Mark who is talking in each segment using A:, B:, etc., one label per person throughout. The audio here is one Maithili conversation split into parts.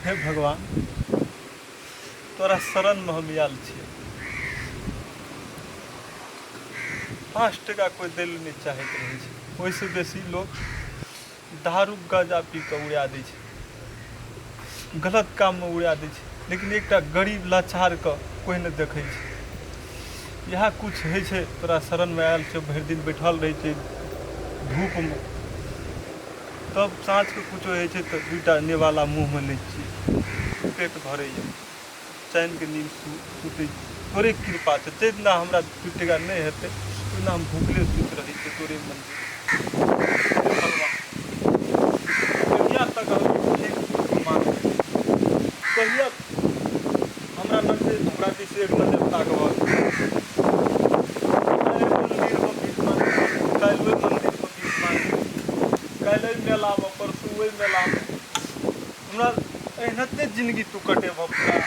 A: हे भगवान, तोरा शरणमे हम आयल छियै। 5 टका कोइ दै लए नहि चाहैत रहै छै, ओहिसँ बेसी लोक दारू गाँजा पी कऽ उड़ा दै छै, गलत काममे उड़ा दै छै, लेकिन एकटा गरीब लाचारके कोइ नहि देखै छै। इएह किछु होइ छै। तोरा शरणमे आयल छियौ, भरि दिन बैठल रहै छै धूपमे, तब साँझके किछो होइ छै तऽ 2टा नेवाला मुँहमे लै छियै, पेट भरैए, चैनके नींद सुतै छी। तोरे कृपा छै। जाहि दिना हमरा 2 टका नहि हेतै ओहि दिना हम भूखले सुति रहै छियै तोरे मन्दिर। भगवान, कहिया तक हम भीख मांगबै? कहिया हमरा नजर, हमरा दिस एक नजर ताकबह? आइ मन्दिरमे भीख मांगै छी, काल्हि ओहि मन्दिरमे भीख मांगै छी, काल्हि एहि मेलामे, परसू ओहि मेलामे। हमरा एनाहिते जिनगी तू कटेबह पूरा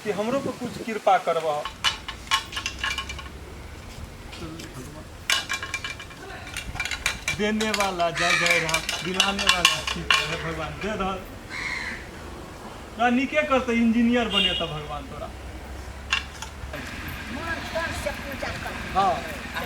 A: कि हमरो पर कुछ कृपा करबह? देने वाला जय जय राम, दिलाने वाला ठीक है। भगवान दे दह, तोरा नीके करतै, इंजीनियर बनेतऽ भगवान तोरा।
B: मन तन से पूजा कर।
C: हाँ।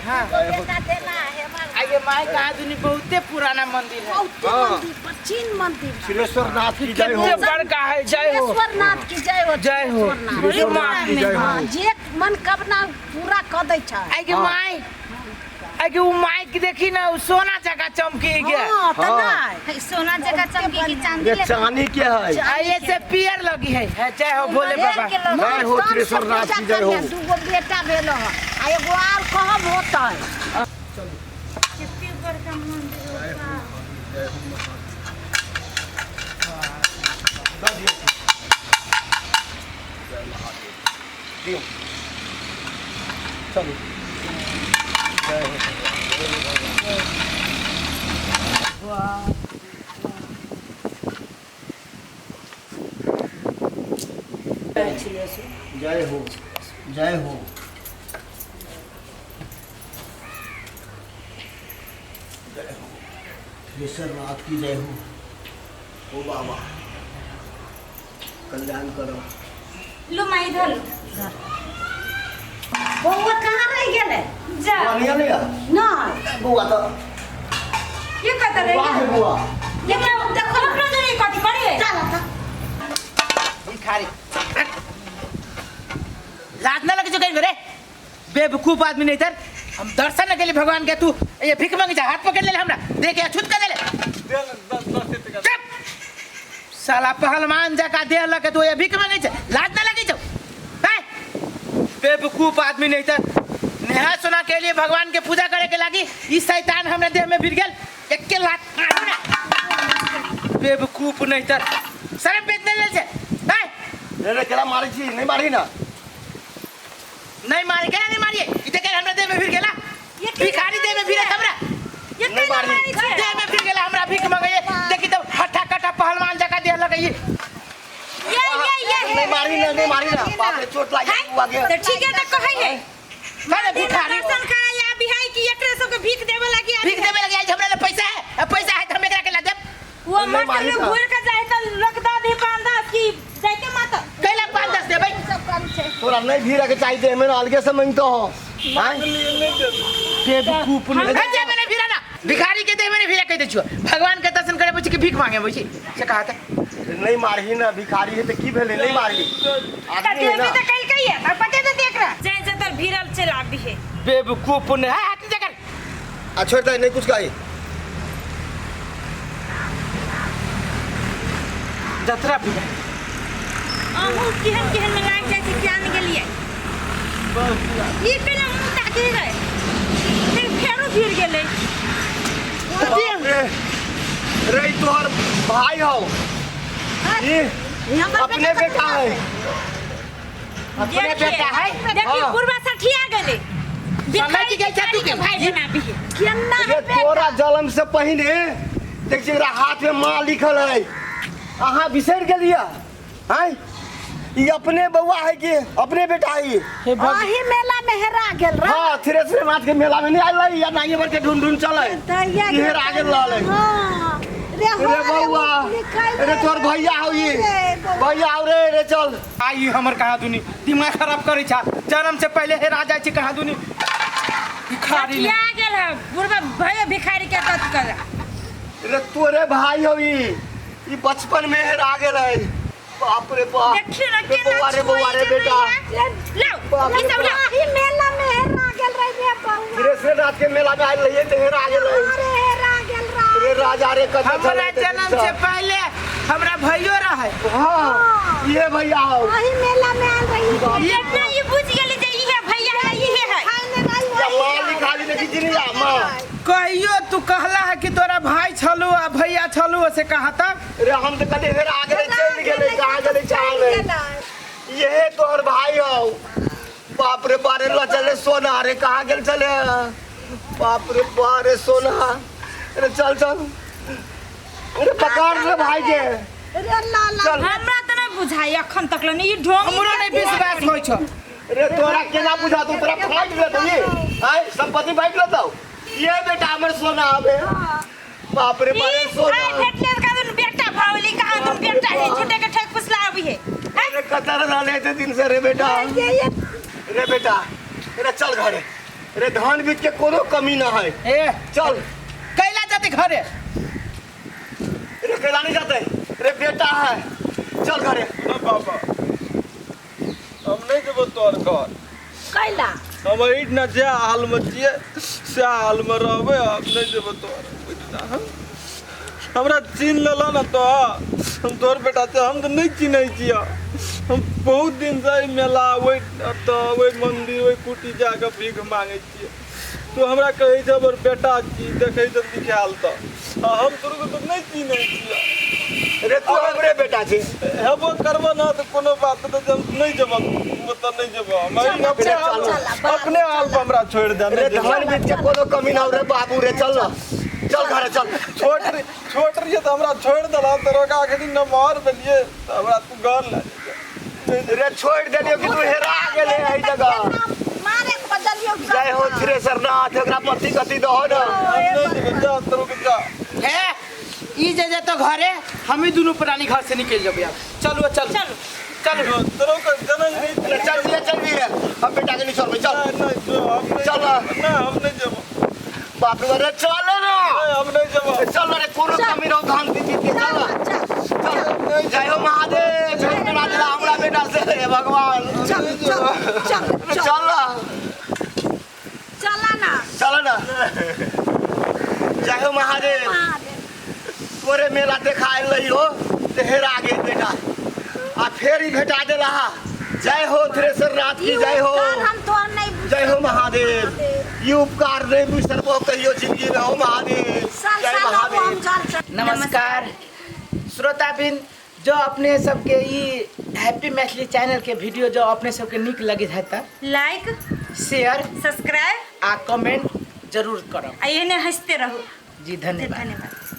B: बेटा देला है हमार।
C: आगे माई का आदमी, बहुते पुराना मंदिर है।
B: बहुते मंदिर, प्राचीन मंदिर है।
D: सिलेश्वर नाथ की जय हो।
C: कितने बड़का है, जय हो।
B: सिलेश्वर नाथ की जय हो।
C: जय हो।
B: सिलेश्वर नाथ।
C: सिलेश्वर नाथ
D: की जय हो।
B: हाँ, जे मनोकामना पूरा कर दै छै।
C: आगे माई, आगे उ माई के देखी ना, उ सोना जगह चमकी गया।
B: हाँ, तऽ नहि।
E: है, सोना जगह चमकी की चांदी
D: ये
E: ले।
D: चांदी के है।
C: आइए से पियर लगी है, जय हो भोले बाबा।
E: के लगी।
D: जय हो,
B: मन तन से
D: त्रिश्वर नाथ
B: पूजा
D: की जय हो।
B: करिहे, दूगो बेटा भेल हँ आ एगो आर कहब होतै।
E: कितने बड़का मंदिर होता।
A: चलू।
D: जय हो, जय हो। जय हो, त्रिश्वर नाथ की जय हो। ओ बाबा, कल्याण करो।
E: लो माई, धर लो।
B: बौआ कहाँ रहि गेलै?
E: जा।
D: बुआ नहीं आने
B: नहि।
D: बुआ तो
E: ये कत रहे?
D: बुआ है बुआ।
E: ये क्या देखो, अपना जरे कथि करे?
B: चल तऽ।
C: भिखारी, लाज न लगे जो कहीं रे, बेवकूफ आदमी। नहीं तर हम दर्शन न के लिए भगवान के, तू ये भीख मांगे जा, हाथ पकड़ ले हमरा, देख के अछूत कर देले।
A: दे 10 10 टका।
C: चुप साला, पहलवान जका देह लके तू ये भीख मांगे छे, लाज न लगे छौ हैं? बेवकूफ आदमी। नहीं तर नेहा सोना के लिए भगवान के पूजा करे के लागी, ई शैतान हमरा देह में भिड़ गेल। एक के लात मारू ना, बेवकूफ। नहीं तर शर्म बेच नहीं ले छे हैं?
D: रे रे, केला मारी छी? नहीं मारी ना।
C: नहीं मारे, केना नहीं मारिए? ई देखे, हमरा देह में भिड़ गेला।
E: ये केना
C: भिखारी देह में भिड़े हमरा।
E: ये
D: नहीं
E: केना
D: मारी।
E: मारी छै?
C: देह में भिड़ गेला, हमरा भीख मंगैये। देखी तो, हट्ठा कट्ठा पहलवान जका देह लगैये।
E: ये
D: नहीं मारी ना, नहीं मारी ना। बाप रे, चोट लाग गई बुआ के।
E: तऽ ठीक है, तऽ कहै है।
C: अरे भिखारी।
E: दर्शन कराई आबी है कि एकरे सबके भीख देबे लागी आबी?
C: भीख देबे लगे हमरा लग पैसा है, अब पैसा है तो हम एकरा के ला देब।
E: वो
D: नहीं
E: मत
D: मारी
E: में
D: ना।
E: घूर के जाए तऽ लोक दऽ दी 5-10 की जाइते माता।
C: कैला 5-10 देबै?
B: सब कम छै।
D: तोरा नहीं भीड़ के चाहिए, देह में ना अलगे से मांगतो हो हैं?
C: बेवकूफ नहीं है। जे मैंने भीड़ा ना, भिखारी के देह में भीड़ा कह दे छियो, भगवान के दर्शन करे बुझी कि भीख मांगे बुझी से कहा था।
D: नहीं मारही ना, भिखारी है तो की भेले? नहीं मारही,
E: तऽ
D: आदमी है
E: देबे
D: ना।
E: तऽ कलकै है तऽ पते तऽ देख रहा जाए जे तर भीड़ल चलि आबी है।
C: बेवकूफ नहीं है, हाथ नीचे कर।
D: आ, छोड़ दे, नहीं कुछ कही।
C: जतरा भीड़ा।
E: अहूँ केहन केहन में लागि जाइ छै, किया ने गेलियै? ई केना मुँह ताकी गए, फिर फेरो भीड़ गेलै।
D: बाप रे रे, ई तोहर भाई हो? ई
B: हमर
D: अपने बेटा है।
C: अपने बेटा है।
E: देखी।
D: हाँ।
E: बुढ़वा सठिया गेलै।
C: समझ गेल छै तू के।
E: भाई बनाबी है।
B: केना
D: ये तोरा जन्म से पहिने देख छी, एकरा हाथ में माँ लिखल है, अहाँ बिसरि गेलियै आँय? ई अपने बौआ है कि अपने बेटा है ई?
B: अही मेला में हेरा गेल रह।
D: हाँ, थ्रेसर नाथ के मेला में नहीं आयल रही या नाइए भर के ढूंढ ढूंढ चले
B: तहिया
D: ई हेरा गेल रहलै।
B: हाँ, रे हो
D: रे बौआ रे तोर भैया हो ई भैया हो रे रे चल
C: आई हमर कहाँ दुनी दिमाग खराब करै छा जन्म से पहले हेरा जाइ छै कहाँ दुनी भिखारी
E: सठिया गेल है बुढ़बा भैया भिखारी के तत कर
D: रे तोरे भाई हो ई ई बचपन में हेरा गेल है बाप रे बाप
E: देखियो ना
D: रे
E: केना
D: बौआ रे बौआ रे बेटा
E: लाओ
D: बाप रे
E: ई सब लाओ
B: ही मेला में हेरा गेल रहे रे बौआ
D: रे रात के मेला में आयल रहिए तो हेरा गेल है
B: अरे हेरा गेल रहे
D: रे राजा रे कथा
C: हमरा जन्म से पहले हमरा भैयो रहे
D: हाँ ये भैया हो
B: वही मेला में आयल रही
E: इतना ये बुझ गेली जे इहे भैया है इहे है
B: खाने रही
D: या माँ लिखा ली देखी जिनी या माँ
C: कहियो तू कहला है कि तोरा भाई छलू आ भैया छलू से कहा तब
D: रे हम तो कभी हेरा गेले चल गेले कहाँ गेले चाह गए ये तोहर भाई हो बाप रे बारे ल चले सोना रे कहाँ गेल चले बाप रे बारे सोना रे चल चल अरे पकड़ रे भाई के
B: रे लाला
D: चल
E: हमरा त ना बुझाई अखन तक ल ई ढोंग
C: हमरो नहीं विश्वास होइ छौ
D: रे तोरा केना बुझा तू तोरा फाइट लेतो ये आय संपत्ति फाइट लेतो ये बेटा हमर सोना आबे बाप रे बारे
E: ई
D: सोना
E: भाई भेटले का दुन बेटा भावली कहाँ तुम बेटा है झूठे के ठेक फुसला अभी है
D: अरे कतर रहले थे दिन से रे बेटा
B: ये
D: रे बेटा रे चल घरे रे धान बीज के कोनो कमी ना है
C: ए
D: चल
C: कैला जाते घरे
D: रे कैला नहीं जाते रे बेटा है चल घरे
A: ना बाबा हम नहीं जेबो तोहर घर
B: कैला
A: हम एहिठिना जे हाल में छियै सएह हाल में रहबै हम नहीं जेबो तोहर ओहिठिना हम हमरा चिन्ह लेलऽ ने तो हम तोहर बेटा छियै हम तऽ नहि चिन्है छियै हम बहुत दिनसँ एहि मेला ओहि ओतऽ ओहि मन्दिर ओहि कुटी जाकऽ भीख माङै छियै तू हमरा कहै छै हमर बेटा छी देखै छै लिखायल तऽ आ हम तोरो तऽ नहि चिन्है छियै
D: रे तू हमरे बेटा छी
A: हेबो करबो ना तऽ कोनो बात नहि हम नहि जेबो ओतऽ नहि जेबो हम अपने हाल अपने हाल पर हमरा छोड़ि दे
D: रे
A: नहि जेबो।
D: धान बीज के कोनो कमी ना हो रे बाबू रे चल ना चल घरे चल
A: छोट छोट रहिए तऽ हमरा छोड़ि देलह तऽ रोका अखनी नमहर भेलियै तऽ हमरा तू घर लए जेतै।
D: रे छोड़ देलियो कि तू हेरा गेले एहि जगह
B: मारे खोजलियो
D: जय हो थ्रेसर नाथ एकरा पति गति दहो ना
A: हम नहि जेबै जा तोरो के जा
C: ए ई जे जेतो घरे हमी दुनू प्राणी घर से निकल जेबै आब चलू चलू
E: चलू।
C: चलू
A: तोरो के जनम नहि
D: रे चल लिए चल लिए हम बेटा के नहीं छोड़बै चल
A: नहि नहि जो हम नहि
D: चल।
A: नहि हम नहि जेबो
D: बाप रे रे चल ना
A: नहि हम नहि जेबो
D: चल ना रे कोनो कमी ना हो धान बीज के चल ना
B: चल
D: चल जय हो महादेव जय बेटा दिला हमरा बेटा से हे भगवान
B: चल चल चल
D: रे चल ना
B: चला ना
D: चल ना जय हो महादेव तोरे मेला देखा आयल रही हो ते हेरा गेल बेटा आ फेर ही भेटा देला जय हो थ्रेसर नाथ की जय हो
B: हम तोर नहीं
D: जय हो महादेव ई उपकार नहीं बिसरबो कहियो जिंदगी में हो महादेव
B: साल
D: जय
B: साल हम
D: महादेव
B: जल चल
C: नमस्कार श्रोताबिन जो अपने सबके ई हैप्पी मैथिली चैनल के वीडियो जो अपने सबके नीक लगे है त
E: लाइक
C: शेयर
E: सब्सक्राइब
C: आ कमेंट जरूर करब
E: आ एहने हंसते रहू
C: जी धन्यवाद
E: धन्यवाद।